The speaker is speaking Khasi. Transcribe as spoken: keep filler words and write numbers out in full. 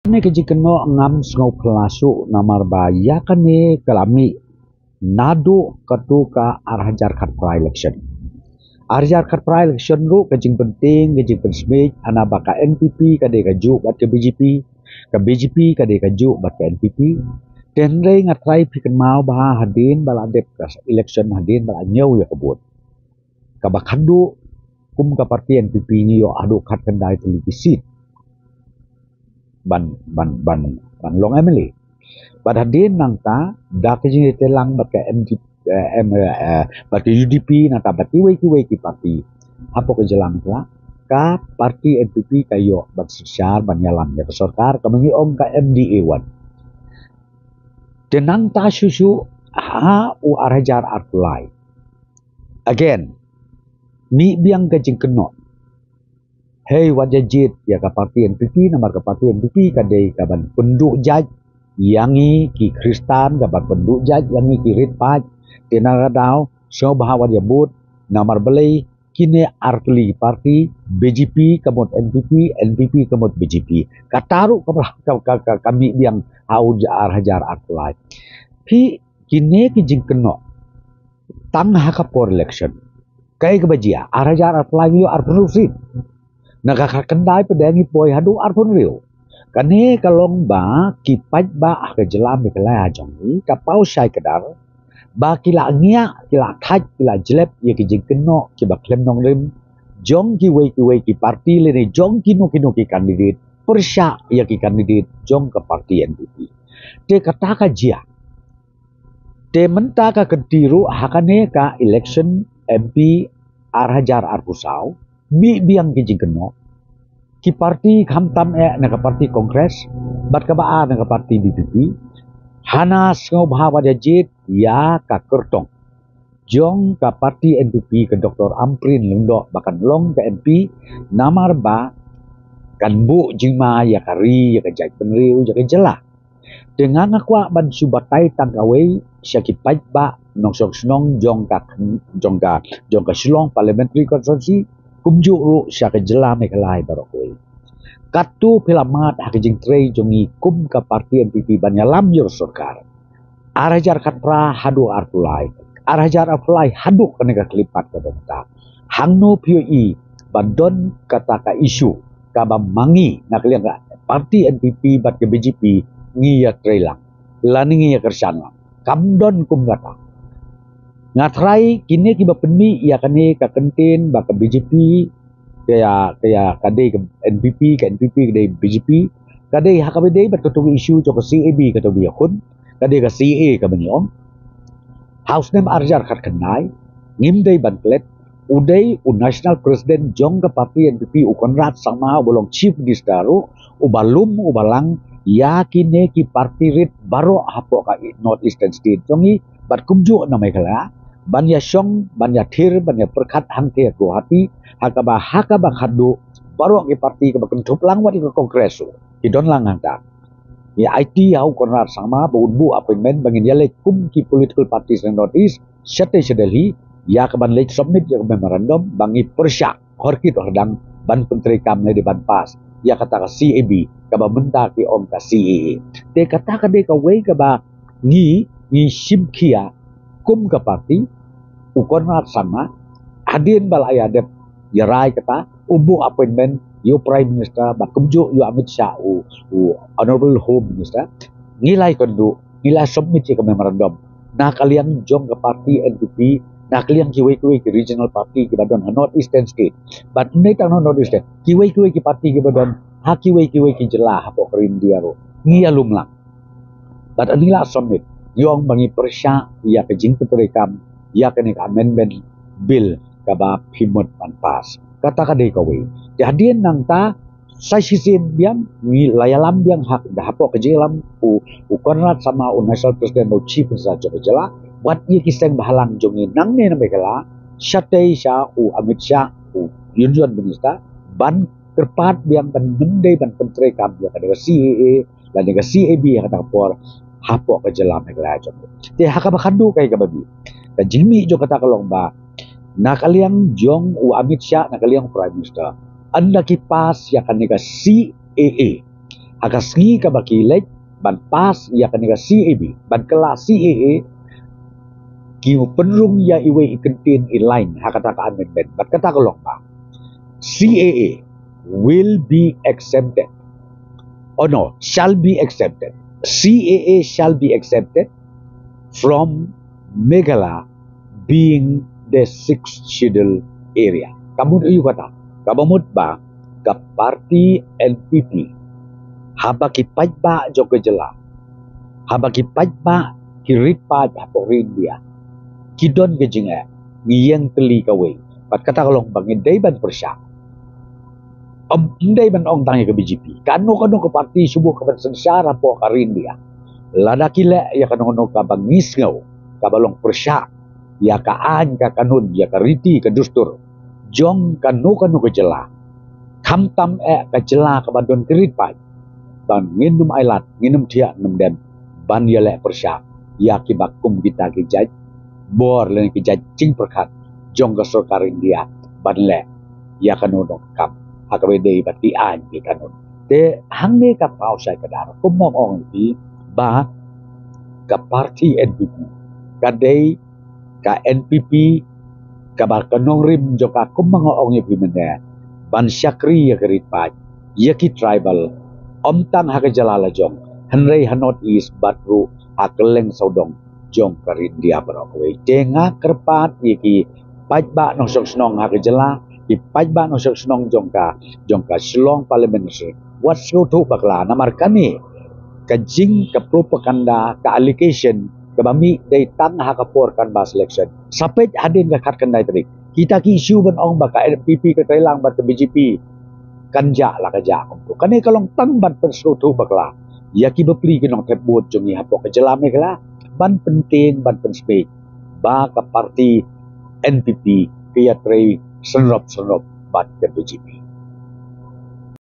Kane ka jingkynnoh ngam sngew phylla shuh namar ba ïa kane ka la mih naduh katu ka ar hajar khatphra election. Ar hajar khatphra election ruh ka jingpyntieng, ka jingpynsmit, hana ba ka N P P ka dei kajuh bad ka B J P, ka B J P ka dei kajuh bad ka N P P. Te hynrei nga trai phi kynmaw ba hadien ba la dep ka election, hadien ba la ñiew ïa ka vote, kaba khadduh kum ka party N P P ngi ïoh haduh khatkhyndai tylli ki seat ban, ban, ban, ban long M L A. Bad hadien nangta da ka jingïatreilang bad ka M D, eh, M, eh, bad ka U D P nangta bad kiwei kiwei ki party hapoh ka jylla Meghalaya, ka party N P P ka ïoh ban synshar ban ïalam ïa ka sorkar, kaba ngi ong ka M D A one. Te nangta shuh shuh ha u ar hajar arphew lai, again mih biang ka jingkynnoh. Hei, wat ïa jied ïa ka party N P P, namar ka party N P P ka dei kaban pynduh jait ïa ngi ki Khristan, kaban pynduh jait ïa ngi ki rit paid. Te na ka daw sngewbha wat ïa bud, namar balei kine artylli ki party, B J P ka mut N P P, N P P ka mut B J P. Kata ruh ka, ka, ka, ka, ka mih biang ha u ar hajar arphew lai. Phi, kine ki jingkynnoh tang ha ka por election. Kaei kaba jia, ar hajar arphew lai ngi ïoh arphew hynriew seat. Na ka khatkhyndai pat ngi poi haduh arphew hynriew. Kane ka long ba ki paidbah ha ka jylla Meghalaya jong ngi ka paw shai kdar ba ki la ngiah, ki la thait, ki la jlep ïa ki jingkynnoh kiba khlem nongrim jong kiwei kiwei ki party lane jong kino kino ki candidate pyrshah ïa ki candidate jong ka party N P P. Te kata ka jia. Te mynta ka kynti ruh ha kane ka election M P ar hajar arphew saw, mih biang ki jingkynnoh. Ki party khamtam eh na ka party Congress bad kaba ar na ka party B P P, hana sngewbha wat ïa jied ïa ka kyrtong jong ka party N P P ka Doctor Ampareen Lyngdoh ba kan long ka M P, namar ba kan buh jingma ïa ka ri, ïa ka jaitbynriew, ïa ka jylla. Te nga nga kwah ban shu batai tang kawei sha ki paidbah nongshong shnong jong ka, jong ka, jong ka Shillong Parliamentary Constituency, kumjuh ruh sha ka jylla Meghalaya baroh kawei. Katto phi la mad ha ka jingtrei jong ngi kum ka party N P P ban ïalam ïa ka sorkar. Ar hajar khatphra haduh arphew lai, ar hajar arphew lai haduh kane ka khyllipmat kaba mynta, hangno phi ïohi ba don kata ka issue kaba ma ngi na ka liang ka party N P P bad ka B J P ngi ïatrei lang lane ngi ïakyrshan lang? Kam don kum kata. Nga trai kine kiba pynmih ïa kane ka kyntien ba ka B J P ka ïa, ka ïa, ka dei ka N P P, ka N P P ka dei B J P, ka dei ha kaba dei bad kato ka issue jong ka C A B, kato ba ïakhun, ka dei ka C A A kaba ngi ong. Ha u snem ar hajar khatkhyndai, ngim dei ban klet, u dei u National President jong ka party N P P, u Conrad Sangma, uba long Chief Minister ruh, uba lum, uba lang ïa kine ki party rit baroh hapoh ka North Eastern State jong ngi, bad kumjuh na Meghalaya, ban ïashong, ban ïathir, ban ïapyrkhat hangtei ha Guwahati, ha kaba, ha kaba khadduh baroh ki party kaba kynthup lang wat ïa ka Congress ruh ki don lang hangta. Ngi aiti ha u Conrad Sangma ba un buh appointment ba ngin ïaleit kum ki political parties na North East shatei sha Delhi, ïa kaban leit submit ïa ka memorandum ba ngi pyrshah horkit hordang ban pyntreikam lane ban pass ïa kata ka C A B, kaba mynta ki ong ka C A A. Te kata ka dei kawei kaba ngi, ngi shim khia kum ka party. U Conrad Sangma, hadien ba la ïa dep ïa rai kata, u buh appointment ïa u Prime Minister bad kumjuh ïa u Amit Shah, u, u Honorable Home Minister. Ngi la ïakynduh, ngi la submit ïa ka memorandum na ka liang jong ka party N P P, na ka liang kiwei kiwei ki regional party kiba don ha North Eastern State. Bad ym dei tang North Eastern, kiwei kiwei ki party kiba don ha kiwei kiwei ki jylla hapoh ka ri India ruh ngi ïalum lang. Bad ngi la submit, ngi ong ba ngi pyrshah ïa ka jingpyntreikam ïa kane ka amendment bill kaba phi mut ban pass. Kata ka dei kawei. Te hadien nangta, sa shisien biang, ngi la ïalam biang ha, hapoh ka jingïalam u, u Conrad Sangma, u National President, u Chief Minister jong ka jylla, wat ïa ki seng bhalang jong ngi nangne na Meghalaya, shatei sha u Amit Shah, u Union Minister, ban kyrpad biang ban ym dei ban pyntreikam ïa kane ka C A A lane ka C A B ha kata ka por hapoh ka jylla Meghalaya jong ngi. Te ha kaba khadduh kaei kaba mih, ka jingmih jong kata ka long ba na ka liang jong u Amit Shah, na ka liang Prime Minister, ynda ki pass ïa kane ka C A A, Ha ka sngi kaba ki leit ban pass ïa kane ka C A B, ban kylla C A A, ki pynrung ïa iwei i kyntien i line ha kata ka amendment. Bad kata ka long ba C A A will be exempted. Oh no, shall be exempted. C A A shall be exempted from Meghalaya being the sixth schedule area. Ka mut aïu kata? Kaba mut ba ka party N P P, haba ki paidbah jong ka jylla, haba ki paidbah ki rit paid hapoh ri India, ki don ka jingeh, ngi ïeng tylli kawei. Bad kata ka long ba ngi dei ban pyrshah. Ym dei ban ong tang ïa ka B J P. Kano kano ka party shu buh ka ban synshar hapoh ka ri India, lada ki leh ïa kano kano kaba ngi sngew kaba long pyrshah ïa ka aiñ ka kanun, ïa ka riti ka dustur jong kano kano ka jylla, khamtam eh ka jylla kaba don ka rit paid, ba ngin ym ailad, ngin ym thiah, ngin ym dem ban ïaleh pyrshah ïa kiba kum kita ki jait bor lane ki jait jingpyrkhat jong ka sorkar India ban leh ïa kano kano ka kam ha kaba ïadei bad ki aiñ ki kanun. Te hangne ka paw shai ka dar, kumba ong ïa phi ba ka party N P P ka dei ka N P P kaba ka nongrim jong ka, kumba nga ong ïa phi mynne, ban shakri ïa ka rit paid, ïa ki tribal, ym tang ha ka jylla la jong, hynrei ha North East bad ruh ha kylleng sawdong jong ka ri India baroh kawei. Te nga kyrpad ïa ki paidbah nongshong shnong ha ka jylla, ki paidbah nongshong shnong jong ka, jong ka Shillong Parliamentary, wat sngewthuh bakla, namar kane ka jing, ka propaganda, ka allegation kaba mih dei tang ha ka por canvass election. Sa peit hadien ka khatkhyndai tarik, kita ki issue ban ong ba ka N P P ka trei lang bad ka B J P, kan jah la ka jah kumto. Kane ka long tang ban pynsngewthuh bakla ïa ki bapli ki nongthep vote jong ngi hapoh ka jylla Meghalaya, ban pyntieng, ban pynsmit ba ka party N P P ka ïatrei synrop synrop bad ka B J P.